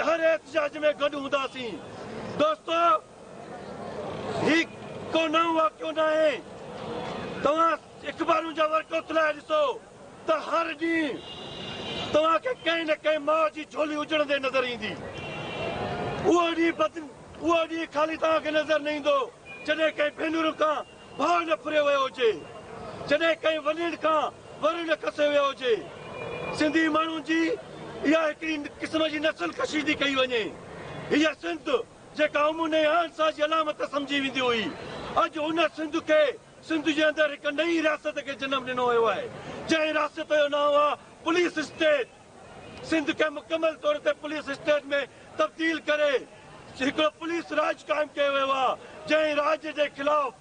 هر احتجاج ۾ گڏ هونداسين. دوستو هي ڪو نئون واقعو ناهي. توهان اخبارن جا ورق اٿلائي ڏسو ته هر ڏينهن توهان کي ڪنهن نه ڪنهن ماء جي جهولي اجڙندي نظر ايندي. اهو ڏينهن بد اهو ڏينهن خالي توهان کي نظر نه ايندو جڏهن ڪنهن ڀينرن کان ڀاء نه ڦريو ويو هجي، جڏهن ڪنهن ولين کان ور نه کسيو ويو هجي. سنڌي ماڻهن جي اها هڪڙي قسم جي نسل ڪشي ٿي ڪئي وڃي. هيء سنڌ جيڪا امن ۽ اهنسا جي علامت سمجهي ويندي هئي، اڄ ان سنڌ کي سنڌ جي اندر هڪ نئين رياست کي جنم ڏنو ويو آهي، جنهن رياست جو نانء آهي پوليس اسٽيٽ. سنڌ کي مڪمل طور تي پوليس اسٽيٽ ۾ تبديل ڪري هڪڙو پوليس راڄ قائم ڪيو ويو آهي، جنهن راڄ جي خلاف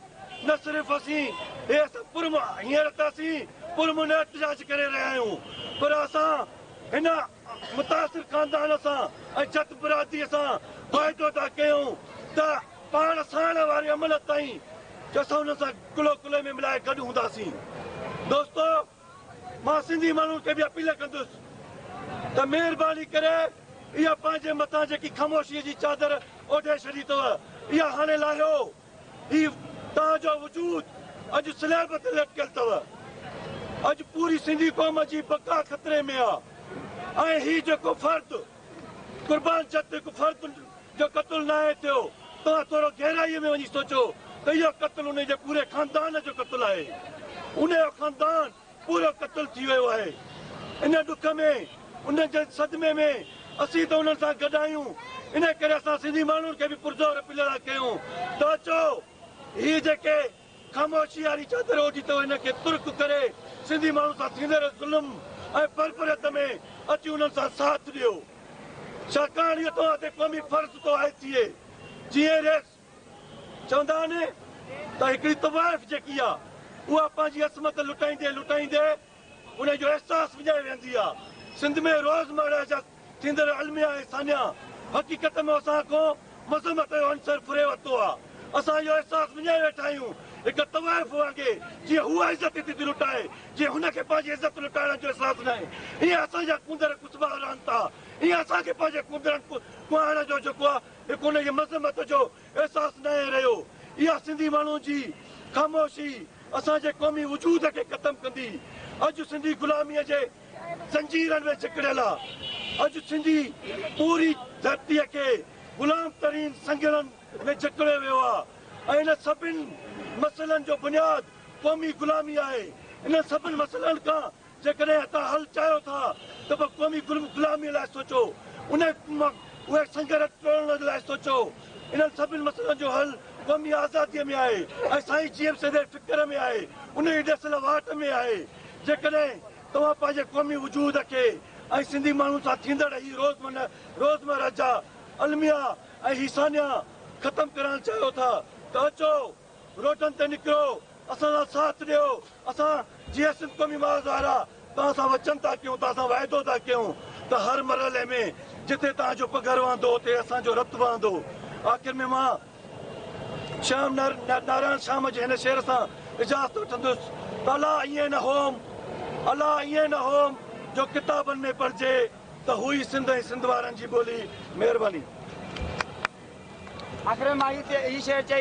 نه صرف اسين هي اسان پرامن هينئر ته اسين پرامن احتجاج ڪري رهيا آهيون پر اسان هن متاثر خاندان سان ۽ جت برادري سان واعدو ٿا ڪيون ته پاڻ ساڻ واري عمل تائين اسان انهن سان ڪلهو ڪلهي ۾ ملائي گڏ هونداسين. دوستو مان سنڌي ماڻهن کي به اپيل ڪندس ته مهرباني ڪري اها پنهنجي مٿان جيڪي خاموشي جي چادر اوڍي ڇڏي اٿو اها هاڻي لاهيو. هي توهان جو وجود اڄ سليب تي لٽڪيل اٿو. اڄ پوري سنڌي قوم جي بقا خطري ۾ آ ۽ هي جيڪو فرد قربان جت هڪ فرد جو قتل ناهي ٿيو، توهان ٿورو گهرائي ۾ وڃي سوچو ته اهو قتل ان جي پوري خاندان جو قتل آهي. ان جو خاندان پورو قتل ٿي ويو آهي. ان ڏک ۾ ان جي صدمي ۾ اسين ته انهن سان گڏ آهيون. ان ڪري اسان سنڌي ماڻهن کي به پرزور اپيل ٿا ڪيون ته اچو هي جيڪي خاموشي واري چادر اوڍي اٿو ان کي ترڪ ڪري سنڌي ماڻهن سان ٿيندڙ ظلم ۽ بربريت ۾ اچي انهن سان ساٿ ڏيو. ڇاڪاڻ اهو توهان تي قومي فرض ٿو عائد ٿئي. جيئن ريس چوندا آهن ته هڪڙي طوائف جيڪي آ اها پنهنجي عصمت لٽائيندي لٽائيندي ان جو احساس وڃائي ويهندي آ. سنڌ ۾ روزمره جا ٿيندڙ الميا ۽ سانحا حقيقت ۾ اسان کان مذمت جو عنصر ڦري ورتو آ. اسان اهو احساس وڃائي ويٺا آهيون. هڪ طوائف وانگي جيئن هوء عزت ٿي لٽائي، جيئن هن کي پنهنجي عزت لٽائڻ جو احساس ناهي، ايئن اسان جا ڪونڌر ڪسبا رهن ٿا. ايئن اسان کي پنهنجي ڪونڌرن ڪهائڻ جو جيڪو آ هڪ ان جي مذمت جو احساس ناهي رهيو. اها سنڌي ماڻهن جي خاموشي اسان جي قومي وجود کي ختم ڪندي. اڄ سنڌي غلاميء جي زنجيرن ۾ جڪڙيل آ. اڄ سنڌي پوري ڌرتيء کي غلام ترين سنگهرن ۾ جڪڙيو ويو آ ۽ انهن سڀن مسئلن جو بنياد قومي غلامي آهي. انهن سڀن مسئلن کان جيڪڏهن توهان حل چاهيو ٿا ته پوء قومي غلاميء لاء سوچو، اهي سنگهر ٽوڙڻ لاء سوچو. انهن سڀن مسئلن جو حل قومي آزاديء ۾ آهي ۽ سائين جي ايم سيد جي فڪر ۾ آهي، ان جي ڏسيل واٽ ۾ آهي. جيڪڏهن توهان پنهنجي قومي وجود کي ۽ سنڌي ماڻهن سان ٿيندڙ هي روزمره جا الميا ۽ هي سانحا ختم ڪرائڻ چاهيو ٿا ته اچو روڊن تي نڪرو، اسان سان ساٿ ڏيو، اسان جيئي سنڌ قومي محاذ وارا توهان سان وچن ٿا ڪيون، توهان سان واعدو ٿا ڪيون ته هر مرحلي ۾ جتي توهان جو پگهر وهندو اتي اسان جو رت وهندو. آخر ۾ مان شيام نارائڻ شيام جي هن شعر سان اجازت وٺندس ته الا ائين نه هوم، الا ائين نه هوم جو ڪتابن ۾ پڙهجي ته هئي سنڌ ۽ سنڌ وارن جي ٻولي. مهرباني. آخر ۾ مان هي شعر چئي.